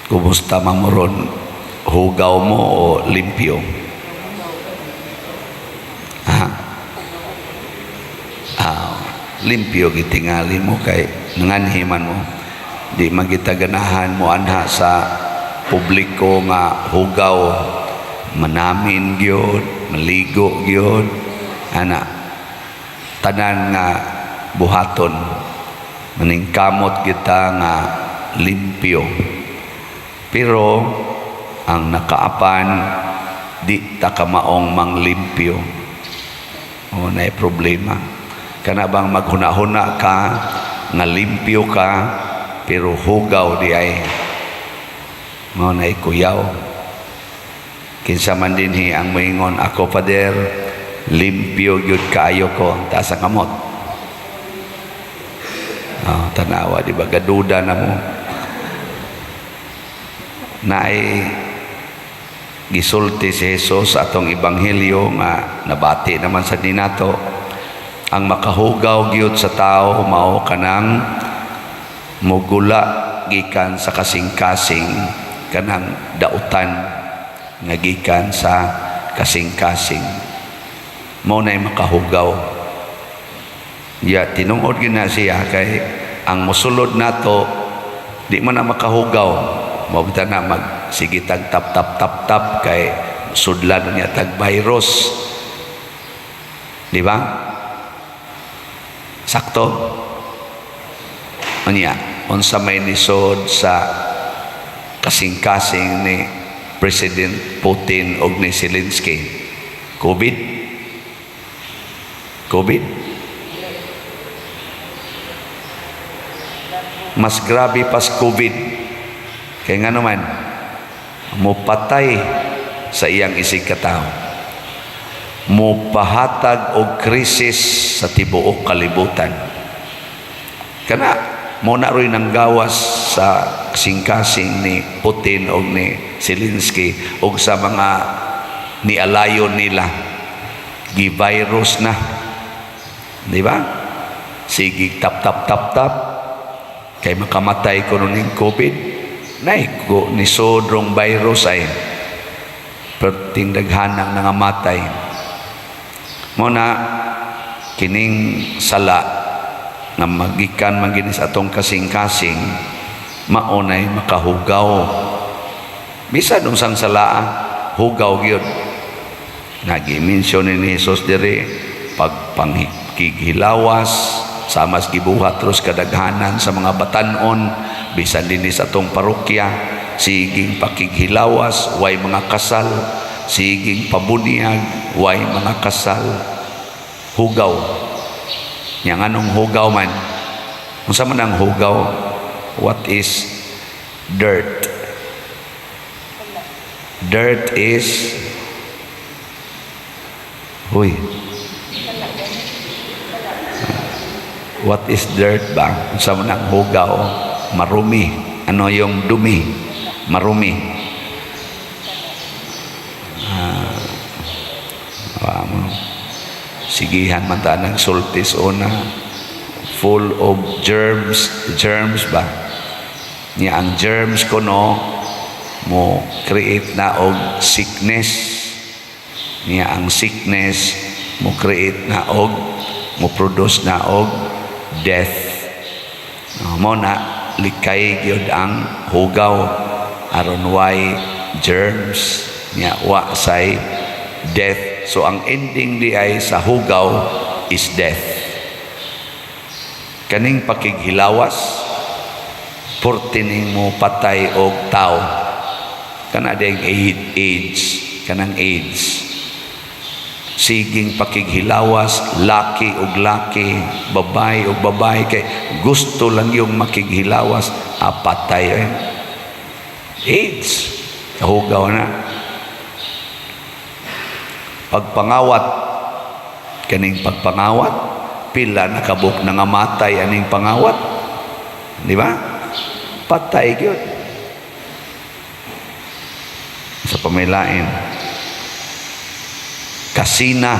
Kumusta man mo ron? Hugaw mo o limpyo? Ha? Ah, limpyo gitingali mo kay nanganhiman mo. Di man kita ganahan mo anha sa publiko nga hugaw, manamin gyud, maligo gyud, ana tanan nga buhaton, maningkamot kita nga limpyo. Pero ang nakaapan, di ta kamaong manglimpyo o na problema. Kana bang maghuna-huna ka nga limpyo ka pero hugaw di ay, mao na kuyaw. Kinsa man dinhi ang moingon, "Ako, Father, limpyo gyud kaayo ko"? Taas ang kamot. Oh, tanawa, di ba? Gaduda na mo. Naay gisulti si Jesus sa atong ebanghelyo nga nabati naman sa ninato. Ang makahugaw gyud sa tao mao kanang mugula gikan sa kasing-kasing, kanang dautan nga gikan sa kasing-kasing, mao nay makahugaw. Ya, tinungod gyud na siya kay ang mosulod nato di man na makahugaw. Mao bitaw na mag sige tag tap tap tap tap kay sudlan niya tag virus, di ba? Sakto. Unya, unsa may nisod sa kasing-kasing ni President Putin og ni Zelensky? COVID. COVID. Mas grabe pas COVID. Kaya nga naman, mupatay sa iyang isig katao. Mupahatag og krisis sa tibuok kalibutan. Kana mo na ro'y nanggawas sa kasing-kasing ni Putin og ni Zelensky og sa mga nialayon nila. Gi-virus na. Di ba? Sige, tap tap tap tap kay makamatay kuno ning COVID. Nay ko ni sodrong virus ay perting daghanang nangamatay. Mo na kining sala nga magikan man gini sa atong kasing-kasing, maunay makahugaw. Bisan unsang sala, hugaw gyud. Nagi-mention ni Jesus diri pagpanghilawas, sama sa gibuhat terus kadaghanan sa mga batanon bisan dinhi sa atong parokya, siging pakighilawas, way mga kasal, siging pabunyag, way mga kasal, hugaw. Nya nganong hugaw man? Unsa man ang hugaw? What is dirt? Dirt is, huy. What is dirt ba? Unsa man ang hugaw? Marumi. Ano yung dumi? Marumi. Ah, mo. Sigihan man ta ng sultis una. Full of germs. Germs ba? Niya ang germs kuno mo create na og sickness. Niya ang sickness mo create na og mo produce na og death. No, mo na likay gyud ang hugaw aron way germs, niya wa say death. So ang ending di ay sa hugaw is death. Kaning pakighilawas, portining mo patay og tao. Kana ding AIDS, kanang AIDS, siging pakighilawas, laki og laki, babae og babae, kay gusto lang yung makighilawas, ah, patay eh. AIDS, kahugaw na. Pagpangawat, kaning pagpangawat, pila nakabuk na nga matay aning pangawat, di ba? Patay gyud. Sa pamilain, kasina,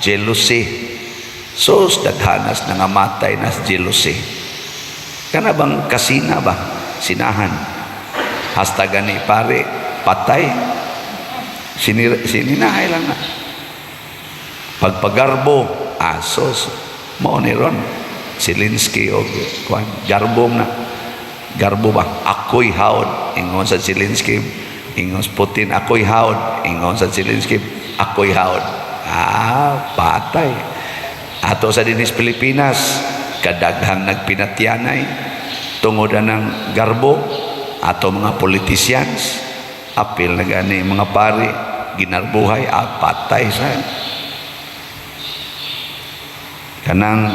jealousy. Sus, daghanas na nga matay nas jealousy. Kana bang kasina ba? Sinahan. Hasta gani pare, patay. Sininahay lang na. Pagpagarbo, asos, mao ni ron. Zelensky og kuan, garbo na. Garbo ba? "Ako'y haod." Ingon sa Zelensky, ingon sa Putin, "Ako'y haod." Ingon sa Zelensky, "Ako'y haod." Ah, patay. Ato sa dinis Pilipinas, kadaghang nagpinatyanay tungod ng garbo ato mga politicians, apil na gani mga pari, ginarbuhay, ah, patay sa kanang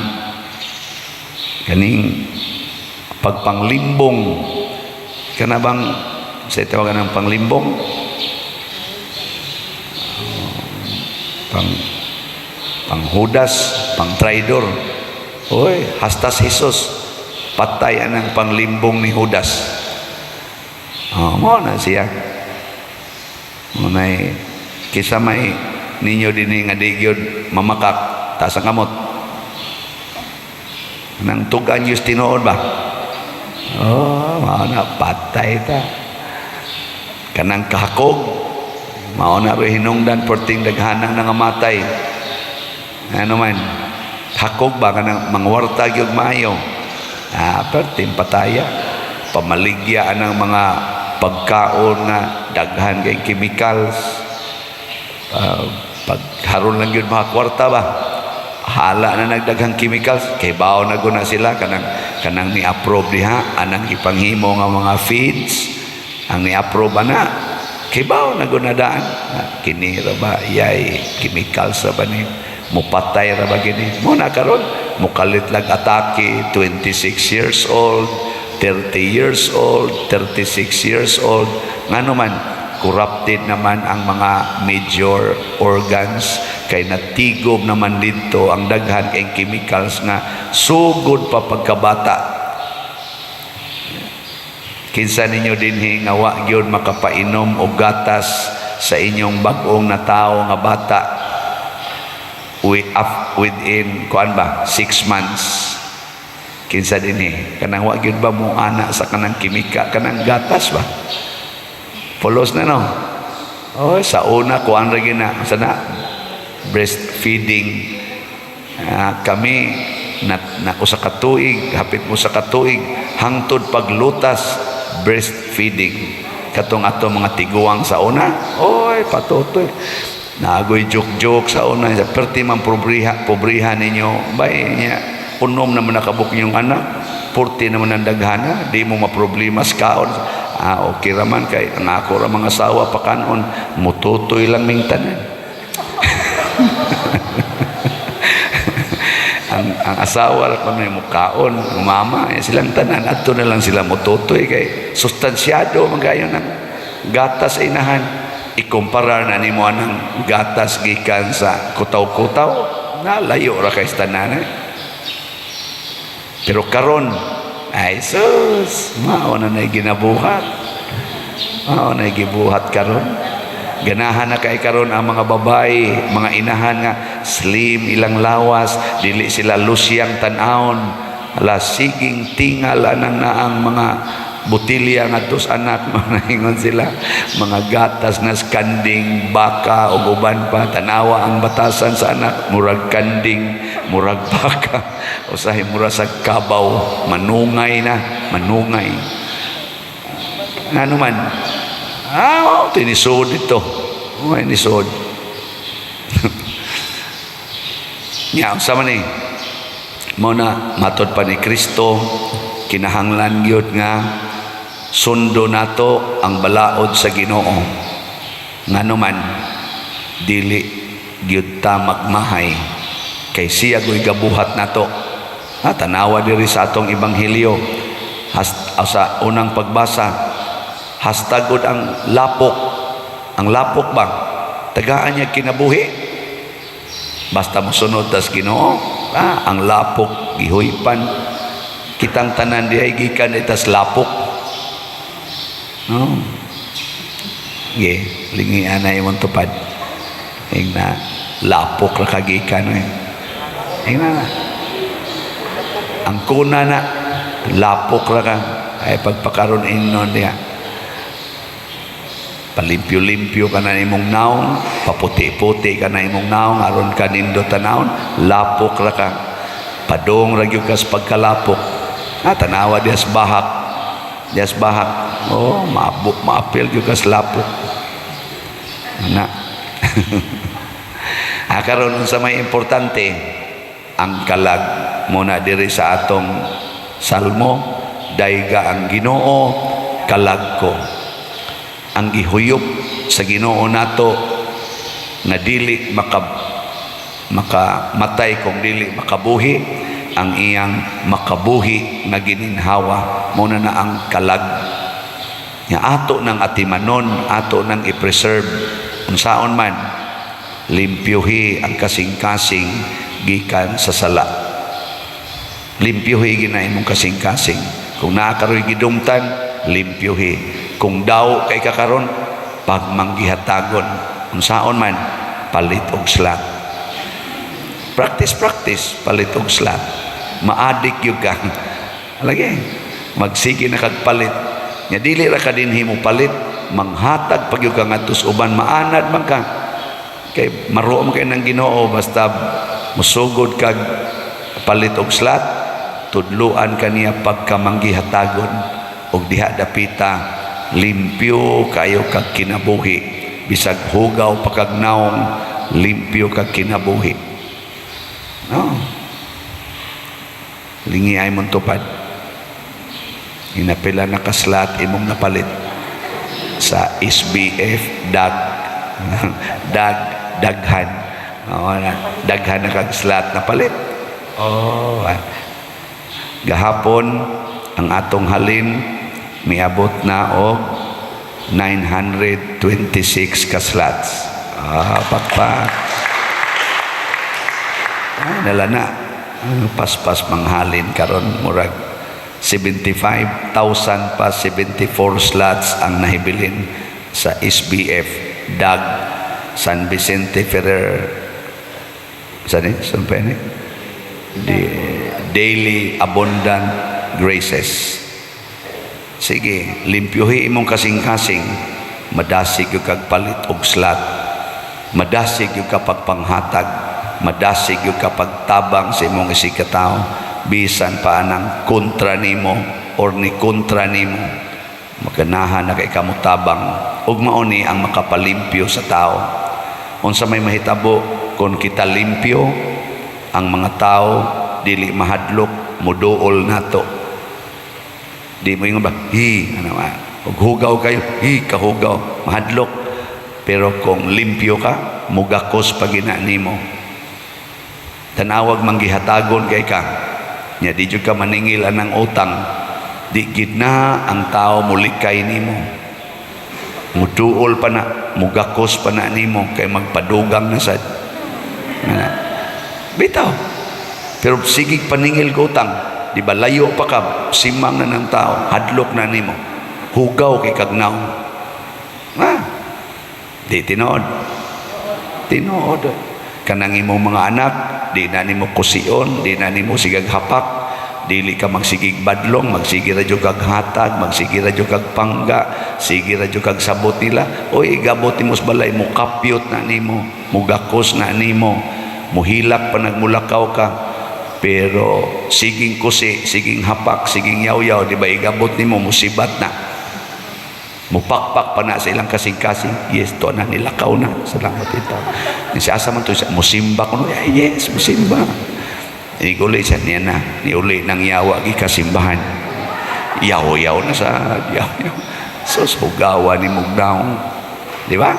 kaning pagpanglimbong, kana bang sa tawagan ng panglimbong, panghudas, pang traidor. Oy, hastas Jesus, patay anang panglimbong ni Judas. Oh, mo na siya. Mo na kisa may ninyo dinhi nga di gyud mamakak, taas ang kamot. Nang tugan yus tinuod ba? Oh, mao na, patay ta. Kanang kahakog, mao na rin hinungdan perting daghanang nangamatay. Ano man, hakog ba, kanang mangwarta gyud maayo. Ah, perting pataya. Pamaligya ang mga pagkaon nga daghan kay chemicals. Pagharon lang gyud mga kwarta ba? Hala na nagdaghang chemicals kay bawo na guna sila kanang ni-approve diha anang ipanghimo nga mga feeds ang ni-approve ana kay bawo na guna daan. Ah, kini ra ba yay chemicals ra ba ni, mupatay ra ba gini mo na? Karon mukalit lag atake, 26 years old, 30 years old, 36 years old. Ngano man, corrupted naman ang mga major organs kay natigob naman dito ang daghan kay chemicals nga sugod pa pagkabata. Kinsa ninyo dinhi nga wa gyud makapainom og gatas sa inyong bag-ong natawo nga bata we up within kuan ba, 6 months? Kinsa dinhi kanang wa gyud ba mo ana sa kanang kimika, kanang gatas ba? Pulos na, no? Oh, sa una kuan ra gyud na sana, breastfeeding. Ah, kami na usa ka tuig, hapit mo sa katuig, hangtod paglutas, breastfeeding. Katong ato mga tiguang sa una, oy, patutoy. Naagoy joke-joke sa una, sa perti man pobriha, pobriha ninyo, bay niya, unom naman nakabuk yung anak, purti naman ang daghana, di mo maproblema sa kaon. Ah, okay raman kay ang ako ra mga asawa pakanon, mututoy lang ming tanan. Ang asawa ra kuno mukaon, ang mama, eh, silang tanan adto na lang sila mututoy kay sustansyado man kayo ng gatas sa inahan. Ikumpara na nimo anang gatas gikan sa kutaw-kutaw, na layo ra kay sa tanan eh. Pero karon ay sus, mao na nay ginabuhat. Mao na gibuhat karon. Ganahan na kay karon ang mga babae, mga inahan nga slim ilang lawas, dili sila lusyang tan-awon. Ala siging tingal anang naang mga botilya ngadto sa anak, mangingon sila mga gatas na kanding, baka ug uban pa. Tanawa ang batasan sa anak, murag kanding, murag baka, usahay mura sa kabaw, manungay na manungay. Ngano man, ah, oh, tinisod ito. Oh, tinisod nya. Unsa man ni mo na matod pa ni Kristo, kinahanglan gyud nga sundo nato ang balaod sa Ginoo. Ngano man, dili gyud ta magmahay kay siya goy gabuhat nato. Ha, tanawa diri sa atong ebanghelyo, sa unang pagbasa, hastagod ang lapok. Ang lapok ba, tagaan niya kinabuhi basta mosunod tas Ginoo. Ah, ang lapok gihuypan. Kitang tanan diay gikan itas lapok, no? Ge, lingian na imong tupad. Ing na lapok ra kagikan eh. Ing na. Ang kuna na Lapok ra ka. Ay pagpakaron ingon diha. Palimpyo-limpyo ka na imong naong, paputi-puti ka na imong naong aron ka nindot tanawon, lapok ra ka. Padong ra gyud ka sa pagkalapok. Ah, tanawa diha sa bahak. Diha sa bahak. Oh, maabok, maapil gyud ka sa lapok. Na. Ah, karon, unsa may importante? Ang kalag muna diri sa atong salmo, "Dayga ang Ginoo, kalag ko." Ang gihuyop sa Ginoo nato nga dili makamatay kung dili makabuhi, ang iyang makabuhi nga gininhawa muna na ang kalag nga ato ng atimanon, ato nang i-preserve. Unsaon man? Limpyuhi ang kasing-kasing gikan sa sala. Limpyuhi gina imong kasing-kasing. Kung naa karoy gidumtan, limpyuhi. Kung daw kay kakaron, pagmanggihatagon. Unsaon man? Palit og slot. Practice, practice, palit og slot. Maadik gyud ka lagi, magsige na kag palit. Nya dili ra ka dinhi mo palit, manghatag pag gyud ka ngadto sa uban. Maanad man ka kay maruom kay ng Ginoo. Basta musugod kag palit og slot, tudluan kaniya pagkamanggihatagon, og diha dapita limpyo kayo kag kinabuhi. Bisag hugaw pa kag naong, limpyo kag kinabuhi, no? Lingi ay mong tupad. Inapila na ka-slot imong napalit sa SBF? Dag dag daghan. Oh, na, daghan na kag slot na palit. Oh, ah. Gahapon ang atong halin miabot na og 926 ka slots. Ah, pakpak. Ah, nala na. Ang paspas manghalin karon, murag 75,000 pa 74 slots ang nahibilin sa SBF DAG San Vicente Ferrer sa ni saan pa ni The Daily Abundant Graces. Sige, limpyuhi imong kasing-kasing, madasig yung kag palit og slot, madasig yung kapag panghatag, madasig yung kapag tabang sa imong isigkatao, bisan pa anang kontra nimo or ni kontra nimo, maganahan na kay kamutabang, ug mao ni ang makapalimpyo sa tao. Unsa may mahitabo kung kita limpyo? Ang mga tao dili mahadlok muduol nato. Di mo ingon ba, "Hi," ano ba? Ug hugaw kayo, "Hi, kahugaw," mahadlok. Pero kung limpyo ka, mugakos pa gina nimo. Tanawag manggihatagon kay ka. Nya di jud ka maningil anang utang. Di gid na ang tao mulikay nimo. Muduol pa na, mugakos pa na nimo kay magpadugang na sad. Nga. Bitaw. Pero sige paningil ko utang, di ba layo pa ka, simang na ng tao, hadlok na nimo. Hugaw kay kagnaw. Ah, di tinuod? Tinuod. Kanang imong mga anak, di na nimo kusion, di na nimo sigag hapak, dili ka magsigig badlong, magsige ra jud kag hatag, magsige ra jud kag pangga, sige ra jud kag sabot nila. Oy, igabot nimo sa balay, mukapyot na nimo, mugakos na nimo, muhilak pa nagmulakaw ka. Pero siging kusi, siging hapak, siging yaw-yaw, di ba igabot nimo, musibat na. Mupakpak pa na sa ilang kasing-kasing. "Yes, to na, nilakaw na. Salamat ito." Si asa man to siya, musimba ko no. "Yes, musimba." Iguli siya niya na. Niuli ng yawa gikasimbahan. Yaw-yaw na sa, yaw-yaw. So, hugawa ni Mugnaw. Di ba?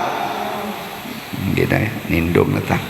Hindi na, nindog na ta.